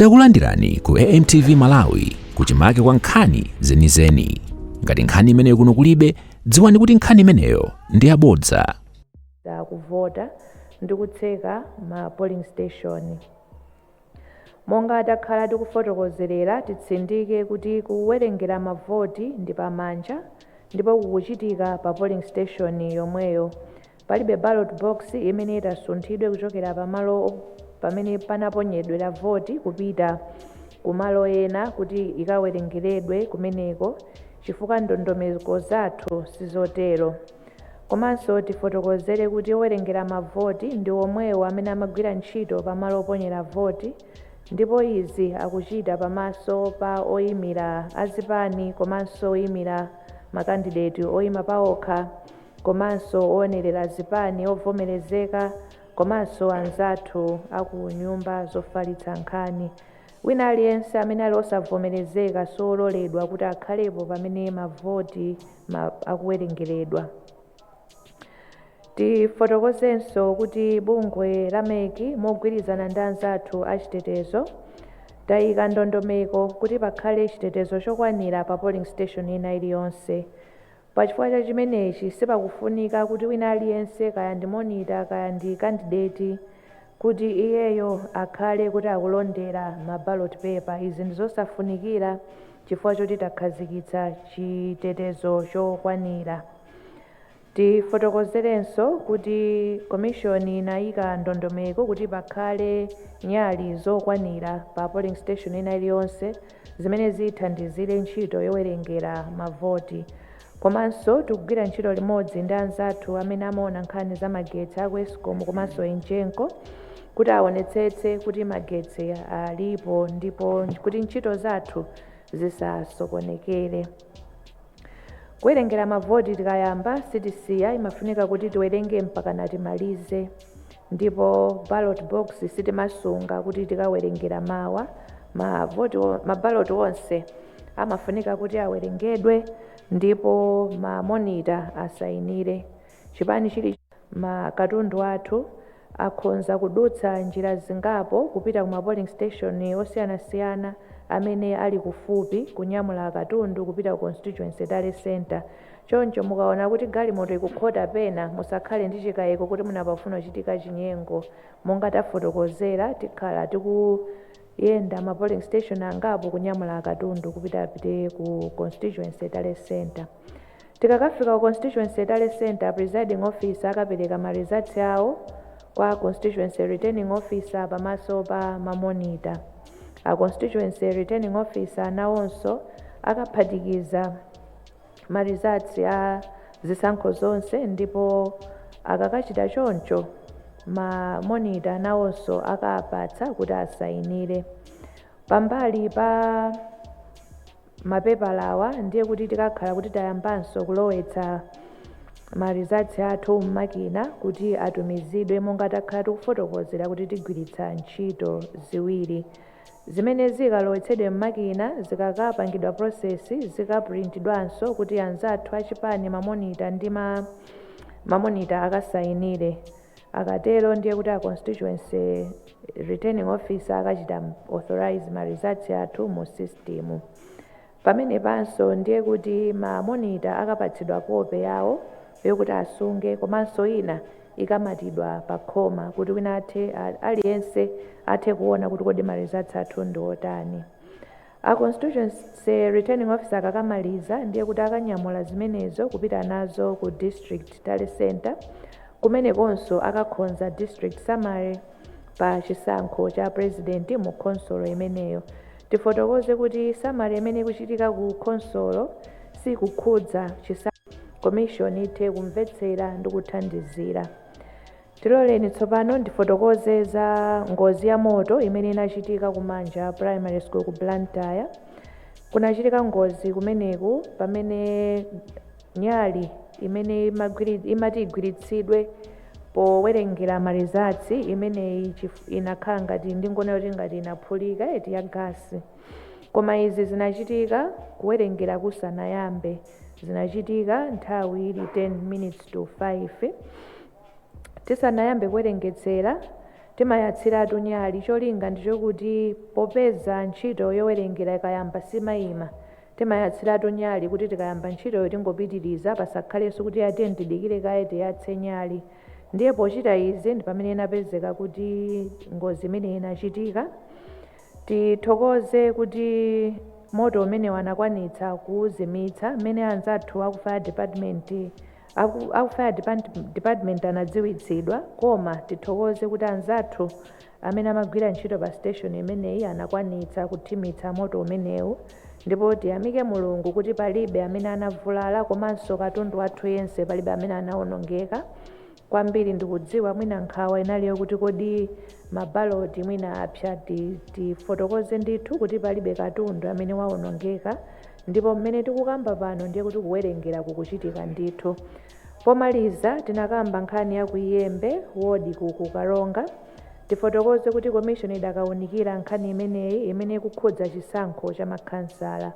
Takulandirani ku AMTV Malawi, kuchimake kwa nkhani zenizeni. Ngati nkhani imeneyo kuno kulibe, dziwani kuti nkhani imeneyo ndi yabodza. Kuvota ndi kutseka ma polling station. Monga takhala tikufotokozerera, titsindike kuti kuwerengera mavoti ndi pamanja ndipo kukuchitika pa polling station yomweyo. Palibe ballot box imene itasunthidwe kuchokera pamalo pamene panaponyedwera voti kupita kumalo ena kuti ikawerengeredwe kumeneko, chifukwa ndondomeko zathu sizotero. Komanso tifotokozere kuti owerengera mavoti ndi omwewo amene amagwira ntchito pamalo oponyera voti, ndipo izi akuchita pamaso pa oyimira azipani komanso oyimira makandideti oyima paokha, komanso oonerera zipani ovomerezeka, komanso anzathu aku nyumba zofalitsa nkhani. Wina aliyense amene ali osavomerezeka sololedwa kuti akhalepo pamene mavoti akuwerengeredwa. Tifotokozenso kuti bungwe la MEC, mogwirizana ndi anzathu achitetezo, tayika ndondomeko kuti pakhale chitetezo chokwanira pa polling station ina iliyonse. Pachifukwa cha chimenechi, sipakufunika kuti wina aliyense, kaya ndi monitor kaya ndi candidate, kuti iyeyo akhale kuti akulondera ma ballot paper. Izi ndi zosafunikira chifukwa choti takhazikitsa chitetezo chokwanira. Tifotokozerenso kuti commission inayika ndondomeko kuti pakhale nyali zokwanira pa polling station ina iliyonse zimene zithandizire ntchito yowerengera mavoti. Komanso tikugwira ntchito limodzi ndi anzathu amene amaona nkhani za magetsi aku ESCOM komanso EGENCO kuti aonetsetse kuti magetsi alipo ndipo kuti ntchito zathu zisasokonekere. Kuwerengera mavoti tikayamba sitisiya, imafunika kuti tiwerenge mpaka timalize, ndipo ballot box sitimasunga kuti tikawerengera mawa. Mavoti, mabaloti onse amafunika kuti awerengedwe ndipo ma monitor asayinire. Chipani chili makatundu athu akhonza kudutsa njira zingapo kupita kuma polling station osiyanasiyana amene ali kufupi, kunyamula katundu kupita ku constituency tally center. Choncho mukaona kuti galimoto ikukhota pena, musakhale ndi chikayiko kuti munapafuna kuchitika chinyengo. Monga tafotokozera, tikhala tikuyenda ma polling station angapo kunyamula katundu kupita apite ku constituency tally center. Tikakafika ku constituency tally center, presiding officer akapereka ma results awo kwa constituency returning officer pamaso pa ma monitor. A constituency returning officer nawonso akaphatikiza ma results a zisankho zonse, ndipo akakachita choncho, ma monitor nawonso akapatsa kuti asayinire. Pambali pa mapepalawa, ndiye kuti tikakhala kuti tayambanso kulowetsa ma results athu mmakina kuti atumizidwe, monga takhala tikufotokozera kuti tigwiritsa ntchito ziwiri. Zimene zikalowetsedwe mmakina zikakapangidwa process, zikaprintidwanso kuti anzathu achipani, ma monitor ndi ma monitor akasayinire. Akatero, ndiye kuti a constituency returning officer akachita authorize ma results athu mu system. Pamene panso ndiye kuti ma monitor akapatsidwa kope yawo yokuti asunge, komanso ina ikamatidwa pa khoma kuti wina athe, aliyense athe kuona kuti kodi ma results athu ndi otani. A constituency returning officer akakamaliza, ndiye kuti akanyamula zimenezo kupita nazo ku district tally center. Kumenekonso akakhonza district summary pa chisankho cha president mu khonsolo imeneyo. Tifotokoze kuti summary imene ikuchitika ku khonsolo sikukhudza chisankho. Commission ithe kumvetsera ndi kuthandizira. Tiloleni tsopano ndifotokoze za ngozi ya moto imene inachitika kumanja Primary School ku Blantyre. Kunachitika ngozi kumeneku pamene nyali imene imati igwiritsidwe powerengera ma results imeneyi inakhala ngati, ndingonena kuti ngati inaphulika eti, ya gasi. Koma izi zinachitika kuwerengera kusanayambe. Zinachitika nthawi ili 10 minutes to 5, tisanayambe kuwerengetsera. Timayatsiratu nyali, cholinga ndichokuti popeza ntchito yowerengera ikayamba simayima, timayatsiratu nyali kuti tikayamba ntchitoyo tingopitiriza, pasakhalenso kuti atiye tidikire kaye tiyatse nyali. Ndiye pochita izi ndi pamene inapezeka kuti ngozi imene inachitika. Tithokoze kuti moto umene wanakwanitsa kuwuzimitsa mmene anzathu aku fire department aku fire department anadziwitsidwa, koma tithokoze kuti anzathu amene amagwira ntchito pa station imeneyi anakwanitsa kuthimitsa moto umenewu. Ndipo tiyamike Mulungu kuti palibe amene anavulala, komanso katundu wathu yense palibe amene anawonongeka kwambiri. Ndikudziwa mwina nkhawa inaliyo kuti kodi mabaloti mwina apsa. Tifotokoze ndithu kuti palibe katundu amene wawonongeka, ndipo mmene tikukamba pano ndiye kuti kuwerengera kukuchitika ndithu. Pomaliza, tinakamba nkhani ya kuiyembe wodi ku Karonga. Tifotokoze kuti commission idakawunikira nkhani imeneyi imene ikukhudza chisankho cha makhansala.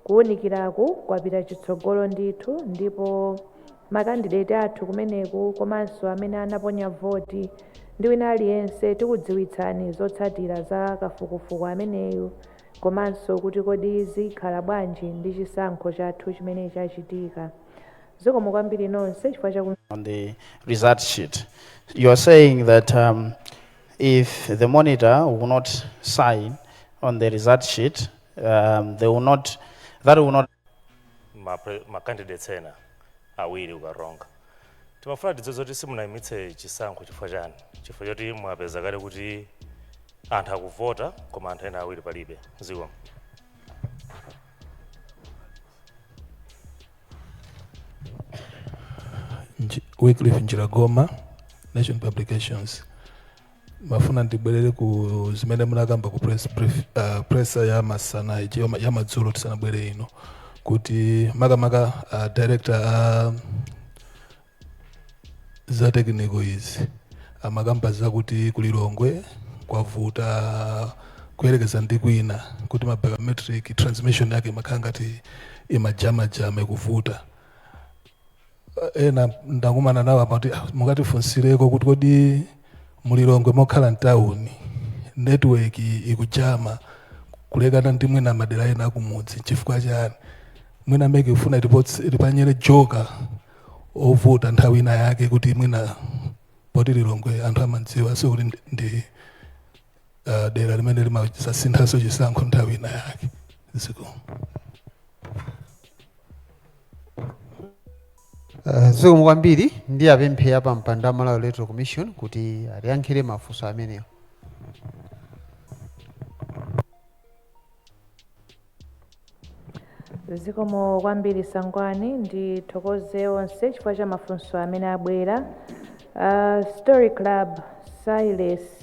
Kuwunikiraku kwapita chitsogolo ndithu, ndipo makandidate athu kumeneku komanso amene anaponya voti ndi wina aliyense tikudziwitsani zotsatira za kafukufuku ameneyu, komanso kuti kodi zikhala bwanji ndi chisankho chathu chimene chachitika. Zikomo kwambiri nonse chifukwa cha On the result sheet. You are saying that if the monitor will not sign on the result sheet, they will not, that will not ma candidates ena awiri ku Karonga. Timafuna tidziwe zoti simunayimitse chisankho chifukwa chani, chifukwa choti mwapeza kale kuti anthu akuvota koma anthu ena awiri palibe. Zikomo. Wycliffe Njiragoma, Nation Publications. Mafuna ndibwerere ku zimene munakamba ku press brief, press ya masana iji, ya madzulo tisanabwere ino, kuti makamaka director za technical izi amakamba zakuti kulilongwe kwavuta kuyerekeza ndi kwina, kuti ma biometric transmission yake imakhala ngati imajamajama, ikuvuta. Ena ndakumana nawo amati, "Ah, mukatifunsireko kuti kodi mulilongwe mokhala mtawuni network ikujama kulekana ndi mwina madera ena akumudzi chifukwa chani?" Mwina MEC ifuna itipanyere joka ovuta nthawi ina yake, kuti mwina poti Lilongwe anthu amadziwa so kuti ndi dera limene limasasinthanso chisankho nthawi ina yake. Zikomo. Zikomo kwambiri. Ndi apemphe apa mpando wa Malawi Electoral Commission kuti atiyankhire mafunso amenewo. Zikomo kwambiri, Sangwani. Ndithokoze onse chifukwa cha mafunso amene abwera. Story Club, Silas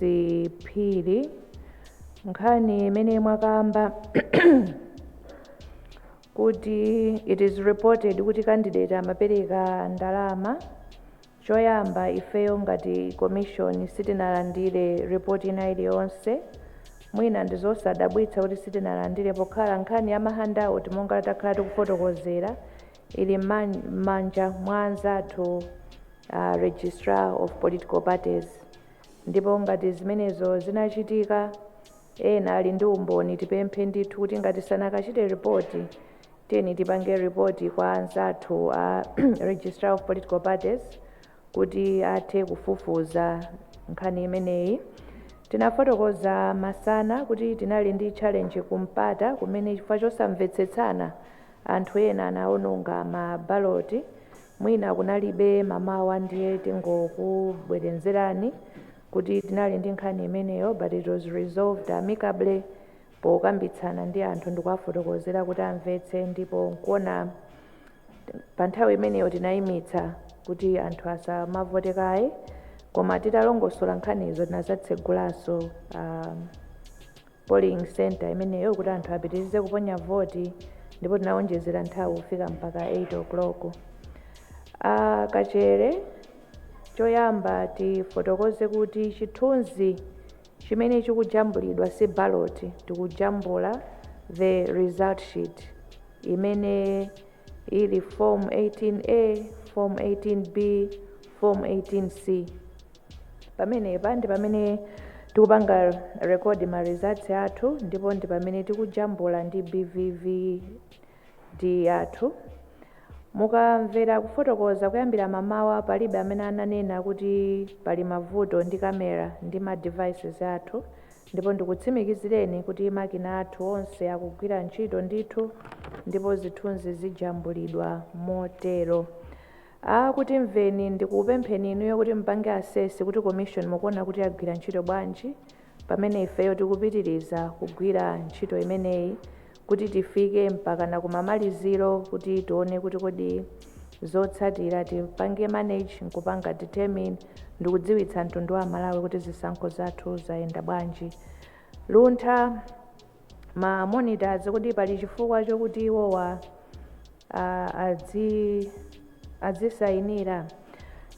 Phiri, nkhani imene mwakamba kuti it is reported kuti candidate amapereka ndalama, choyamba ifeyo ngati commission sitinalandire report ina iliyonse. Mwina ndizosadabwitsa kuti sitinalandire, pokhala nkhani ya ma handout, monga takhala tikufotokozera, ili m'manja mwa anzathu registrar of political parties. Ndipo ngati zimenezo zinachitika, ena ali ndi umboni, tipemphe ndithu kuti ngati sanakachite ripoti, tiyeni tipange ripoti kwa anzathu a registrar of political parties kuti athe kufufuza nkhani imeneyi. Tinafotokoza masana kuti tinali ndi challenge kumpata kumene chifukwa chosamvetsetsana anthu ena anaononga mabaloti. Mwina kunalibe mamawa, ndiye tingokubwerezerani kuti tinali ndi nkhani imeneyo, but it was resolved amicably pokambitsana ndi anthu ndikuwafotokozera kuti amvetse. Ndipo nkuona pa nthawi imeneyo tinayimitsa kuti anthu asamavote kaye, koma titalongosola nkhanizo tinazatsegulanso polling center imeneyo kuti anthu apitirize kuponya voti, ndipo tinawonjezera nthawi kufika mpaka 8 o'clock. Kachere, choyamba tifotokoze kuti chithunzi chimene chikujambulidwa si ballot, tikujambula the result sheet imene ili form 18A, form 18B, form 18C. Pamenepa ndi pamene tikupanga record ma results athu, ndipo ndi pamene tikujambula ndi BVVD yathu. Mukamvera kufotokoza kuyambira mamawa, palibe amene ananena kuti pali mavuto ndi kamera ndi ma devices athu, ndipo ndikutsimikizireni kuti makina athu onse akugwira ntchito ndithu, ndipo zithunzi zijambulidwa motero. Akuti mveni, ndikupempheni inuyo kuti mpange assess kuti commission mukuona kuti yagwira ntchito bwanji pamene ifeyo tikupitiriza kugwira ntchito imeneyi kuti tifike mpaka na kumamaliziro, kuti tione kuti kodi zotsatira tipange manage nkupanga determine ndikudziwitsa mtundu wa Malawi kuti zisankho zathu zayenda bwanji. Luntha, ma monitors, kuti pali chifukwa chokuti iwowa adzisayinira?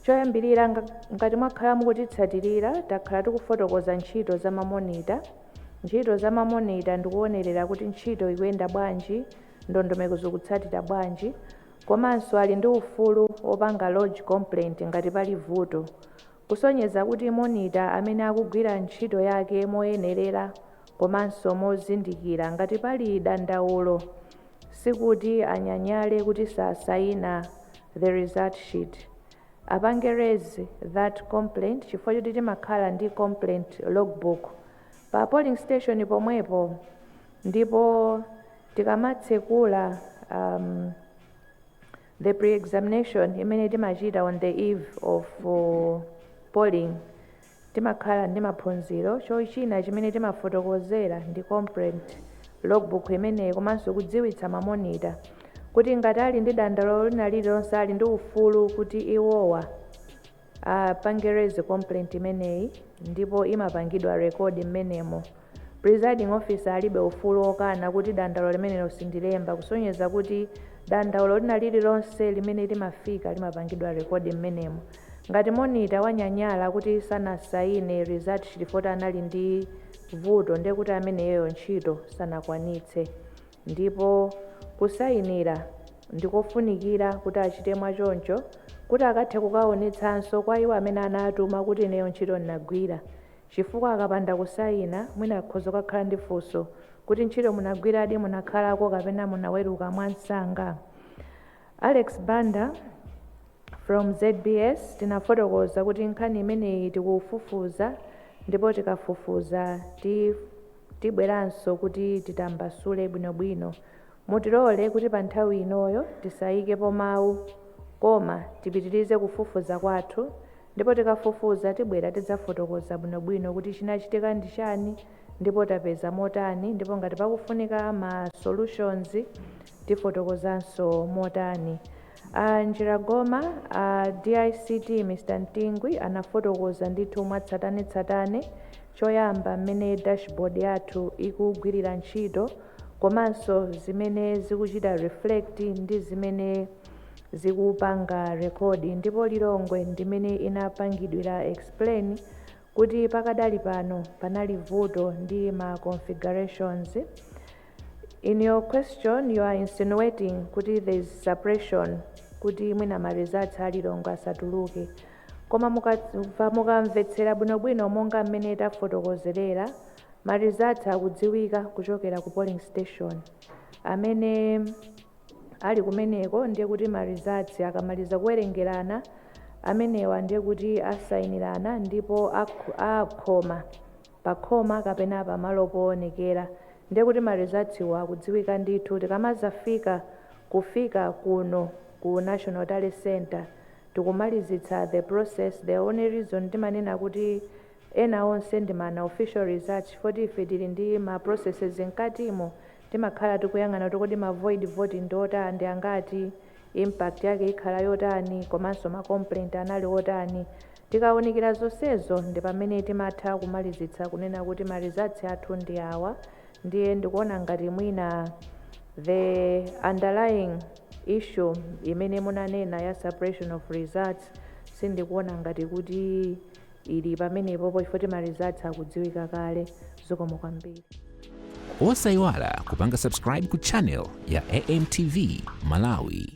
Choyambirira, ngati mwakhala mukutitsatirira, takhala tikufotokoza ntchito za ma monitor. Ntchito za ma monitor ndikuonerera kuti ntchito ikuyenda bwanji, ndondomeko zikutsatira bwanji, komanso ali ndi ufulu wopanga lodge complaint ngati pali vuto, kusonyeza kuti monitor amene akugwira ntchito yake moyenerera komanso mozindikira, ngati pali dandaulo sikuti anyanyale kuti sasayina the result sheet. Apange raise that complaint, chifukwa choti timakhala ndi complaint logbook pa polling station pomwepo, ndipo tikamatsekula the pre-examination imene timachita on the eve of polling, timakhala ndi maphunziro. Chochina chimene timafotokozera ndi complaint logbook imeneyi, komanso kudziwitsa ma monitor kuti ngati ali ndi dandaulo lina lililonse, ali ndi ufulu kuti iwowa apange raise complaint imeneyi, ndipo imapangidwa record mmenemo. Presiding officer alibe ufulu wokana kuti dandaulo limenelo sindilemba, kusonyeza kuti dandaulo lina lililonse limene limafika limapangidwa record mmenemo. Ngati monitor wanyanyala kuti sanasayine result sheet poti anali ndi vuto, ndiye kuti ameneyo ntchito sanakwanitse, ndipo kusayinira ndikofunikira kuti achite mwachoncho kuti akathe kukaonetsanso kwa iwo amene anatuma kuti ineyo ntchito ndinagwira, chifukwa akapanda kusayina mwina akhoza kukhala ndi funso kuti ntchito munagwiradi, munakhalako, kapena munaweruka mwansanga. Alex Banda from ZBS, tinafotokoza kuti nkhani imeneyi tikufufuza, ndipo tikafufuza tibweranso kuti titambasule bwinobwino. Mutilole kuti pa nthawi inoyo tisayikepo mawu, koma tipitirize kufufuza kwathu, ndipo tikafufuza tibwera tidzafotokoza bwinobwino kuti chinachitika ndi chani, ndipo tapeza motani, ndipo ngati pakufunika ma solutions tifotokozanso motani. A Njiragoma, a DICT Mr Mtingwi anafotokoza ndithu mwatsatanetsatane, choyamba mmene dashboard yathu ikugwirira ntchito, komanso zimene zikuchita reflect ndi zimene zikupanga record, ndipo Lilongwe ndimene inapangidwira explain kuti pakadali pano panali vuto ndi ma configurations. In your question you are insinuating kuti there is suppression, kuti mwina ma results a Lilongwe asatuluke, koma mukamvetsera bwinobwino monga mmene tafotokozerera, ma results akudziwika kuchokera ku polling station amene ali kumeneko. Ndiye kuti ma results akamaliza kuwerengerana amenewa, ndiye kuti asayinirana ndipo akhoma pakhoma kapena pamalo poonekera, ndiye kuti ma results wo akudziwika ndithu. Tikamazafika kufika kuno ku National Tally Center, tikumalizitsa the process. The only reason timanena kuti ena onse ndi ma unofficial results, poti ife tili ndi ma processes mkatimo, timakhala tikuyang'ana kuti kodi ma void vote ndi otani, ndi angati, impact yake ikhala yotani, komanso ma complaint anali otani. Tikawunikira zonsezo ndi pamene timatha kumalizitsa kunena kuti ma results athu ndi awa. Ndiye ndikuona ngati mwina the underlying issue imene munanena ya suppression of results sindikuona ngati kuti ili pamenepopo, chifukwa ma results akudziwika kale. Zikomo kwambiri. Osayiwala kupanga subscribe ku channel ya AMTV Malawi.